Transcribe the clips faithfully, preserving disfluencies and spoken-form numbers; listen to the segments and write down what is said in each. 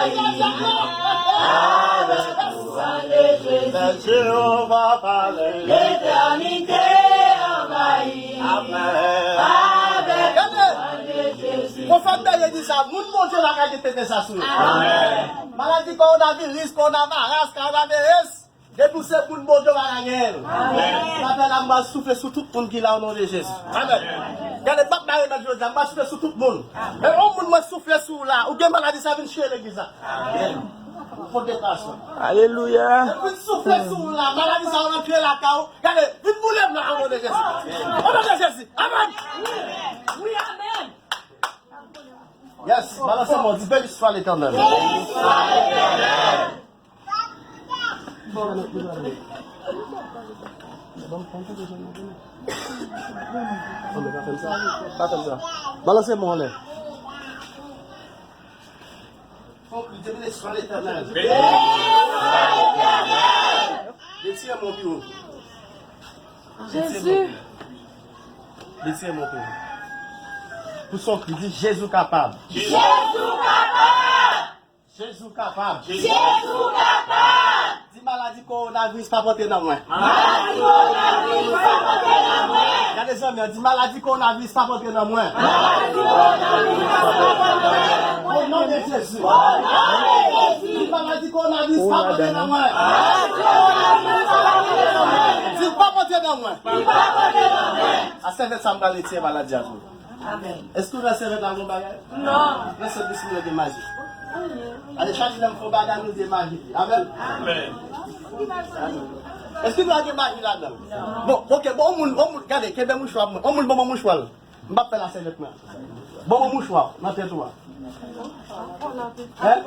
Jèzi. Lè Jewova pale. Letènite anvayi. Amèn. Avèk pouvwa de Jezi. Pwofèt Bèye di sa, moun Bondye pa ka gen tete sa sou yo. Amèn. Maladi kowonaviris, kowonavaras, kowonavaris, depi w se moun Bondye, w pa ka genyen l. Amèn. Maten la, m pral soufle sou tout moun ki la, o non de Jezi. Amèn. Gade, m ap bare mèt jodi a, m pral soufle sou tout moun. E yon moun mwen soufle sou ou la, ou gen maladi sa, vin chire legliz la. Amèn. Ou pote pasyon. Alelouya. Depi m soufle sou ou la, maladi sa yo rantre lakay ou. Gade, vin boule m la, o non de Jezi. O non de Jezi. Amèn. Wi, amèn. Yes, balanse men w, di, Béni soit l'Éternel. Balanse men w anlè. Fò w kri, di, Béni soit l'Éternel. Retire men w pi wo. Jezi. Retire men w pi wo. Pouse yon kri, di, Jezi kapab. Jezi kapab. Jezi kapab. Jezi kapab. Di maladi kowonaviris pa pote nan mwen. Maladi kowonaviris pa pote nan mwen. Gade zanmi an, di maladi kowonaviris pa pote nan mwen. Maladi kowonaviris pa pote nan mwen. O non de Jezi. O non de Jezi. Di maladi kowonaviris pa pote nan mwen. Maladi kowonaviris pa pote nan mwen. Di pa pote nan mwen. Li pa pote nan mwen. A sèvyèt sa m pral retire maladi a tou. Amèn. Èske w nan sèvyèt la gon bagay? Non. Nan sèvyèt la gen maji. Ale, chak lè m fè yon bagay, nou gen maji. Amèn. Amèn. Èske nou gen maji ladan? Bon, oke, bon, yon moun, yon moun, gade, kenbe mouchwa mwen. Yon moun ban mwen mouchwa l. M p ap fè la sèvyèt mwen. Ban mwen mouchwa nan tèt ou a. Hein?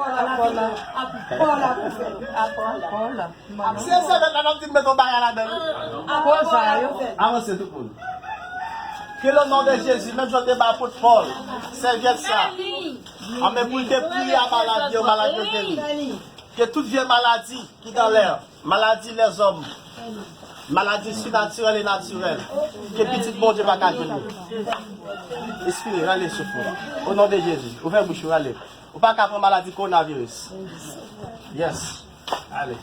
Se sèvyèt la n ap di m met yon bagay ladan l. Avanse tout moun. Ke le non de Jezi, menm jan w te bay apot Pòl sèvyèt sa, anben pou l te priye a maladi yo, maladi yo geri. Ke tout vye maladi ki nan lè, maladi lèzòm, maladi sinatirèl e natirèl, ke pitit Bondye pa ka jwenn li. Espire, rale souf ou. O non de Jezi, ouvè bouch ou, rale. Ou pa ka pran maladi kowonaviris. Yes. Ale.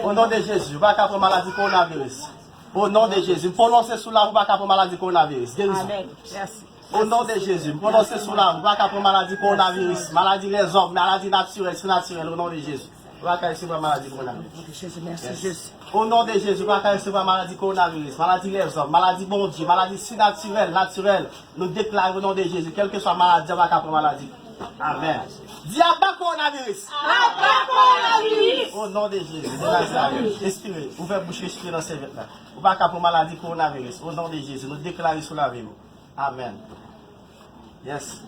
O non de Jezi, ou pa ka pran maladi kowonaviris. O non de Jezi, m pwononse sou la, ou pa ka pran maladi kowonaviris. Gerizon. Amèn. Mèsi. O non de Jezi, m pwononse sou la, ou pa ka pran maladi kowonaviris, maladi lèzòm, maladi natirèl, sinatirèl, o non de Jezi. Ou pa ka resevwa maladi kowonaviris. Jezi, mèsi, Jezi. O non de Jezi, ou pa ka resevwa maladi kowonaviris, maladi lèzòm, maladi Bondye, maladi sinatirèl, natirèl. Nou deklare o non de Jezi, kèlkeswa maladi, ou pa ka pran maladi. Amèn. Di aba kowonaviris. Aba kowonaviris. O non de Jezi de Nazarèt. Espire, ouvè bouch, respire nan sèvyèt la. Ou pa ka pran maladi kowonaviris. O non de Jezi, nou deklare sou lavi w. Amèn. Yes.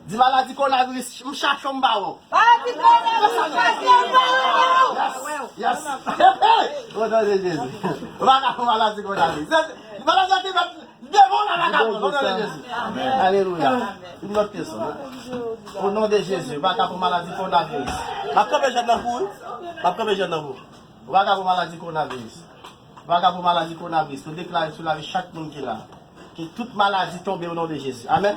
Di maladi kowonaviris, m chache w m ba w. Maladi kowonaviris, m chache w m ba w. Yes. Yes. O non de Jezi. Ou pa ka pran maladi kowonaviris. Maladi an te met devan w la, pa ka pran, o non de Jezi. Alelouya. Yon lòt kesyon. O non de Jezi, ou pa ka pran maladi kowonaviris. M ap kanpe jèn nan pou ou. M ap kanpe jèn nan pou ou. Ou pa ka pran maladi kowonaviris. Ou pa ka pran maladi kowonaviris. Nou deklare sou lavi chak moun ki la. Ke tout maladi tonbe o non de Jezi. Amèn.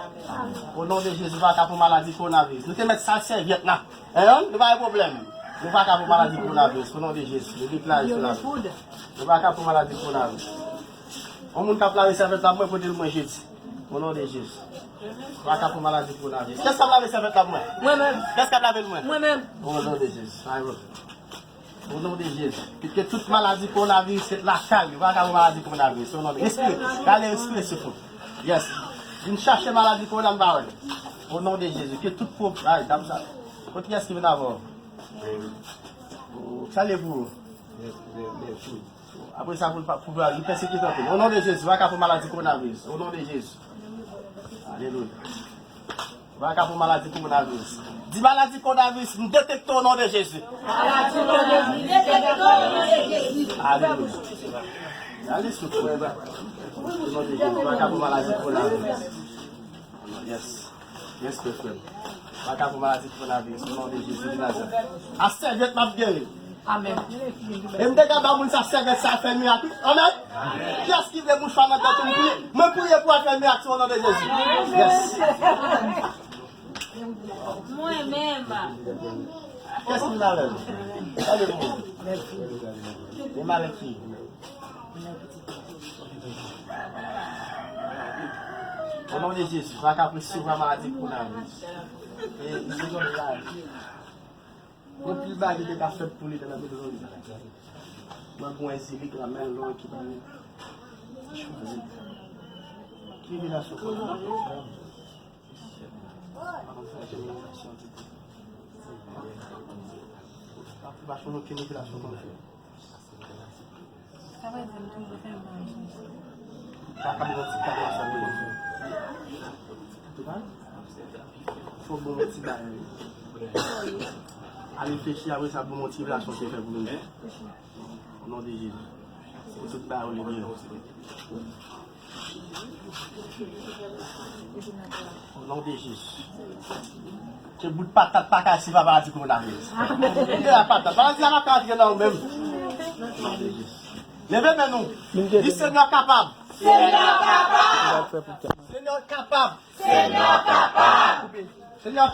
O non de Jezi, ou pa ka pran maladi kowonaviris. Nou te met sa sèvyèt la. Hein? Nou pa gen pwoblèm. Nou pa ka pran maladi kowonaviris. O non de Jezi. Nou deklare sou lavi. Nou pa ka pran maladi kowonaviris. Yon moun k ap lave sèvyèt la, mwen pote l mwen jedi. O non de Jezi. Ou pa ka pran maladi kowonaviris. Kès k ap lave sèvyèt la pou mwen? Mwen menm. Kès k ap lave l mwen? Mwen menm. O non de Jezi. Pa gen pwoblèm. O non de Jezi. Ke, ke tout maladi kowonaviris ret lakay ou. Pa ka pran maladi kowonaviris. O non de Jezi. Respire. Rale, respire, souf ou. Yes. Vin chache maladi kowona m pa wè. O non de Jezi. Ke tout pwob-, ay, dam sa. Kot kiyès ki vin avè w? O, salye pou ou. Apre sa, pou l pa, pou l pa, li pèsekite anpil. O non de Jezi, ou pa ka pran maladi kowonaviris. O non de Jezi. Alelouya. Ou pa ka pran maladi kowonaviris. Di maladi kowonaviris, m detekte o non de Jezi. Maladi kowonaviris, m detekte o non de Jezi. Alelouya. Ale souf ou. O non de Jezi, ou pa ka pran maladi kowonaviris. Yes. Yes, frè m. Ou pa ka pran maladi kowonaviris. O non de Jezi de Nazarèt. A sèvyèt m ap geri. Amèn. E m te ka ba moun sa sèvyèt sa fè mirak, wi. Amèn. Kiyès ki vle mouchwa nan tèt ou, m priye? Mwen priye pou al fè mirak sou o non de Jezi. Yes. Mwen menm. Kiyès ki vin avè l? Gade pou mwen. Menm avèk ki? O non de Jezi, pa ka presevwa maladi kowonaviris. E, li bezwen lavi. Anpil bagay te ka fèt pou li nan bezwen li. Mwen gwen zilik la men lò ki pa li. Ki revelasyon pou li? Sa pa fè nou okenn revelasyon konsa. Sa vle di m toujou fè manje. Sa ka bon ti kado sa vle di. Antouka, fò bon ti bagay. A reflechi apre sa bon ti revelasyon se fè pou nou. O non de Jezi. Pou tout bagay ou li byen. O non de Jezi. Ke bout patat pa ka si papa a di kowonaviris. Kite la patat. Maladi a pa ka antre nan ou menm. Leve men nou. Di Senyè kapab. Senyè kapab. Senyè kapab. Senyè kapab. Senyè kapab.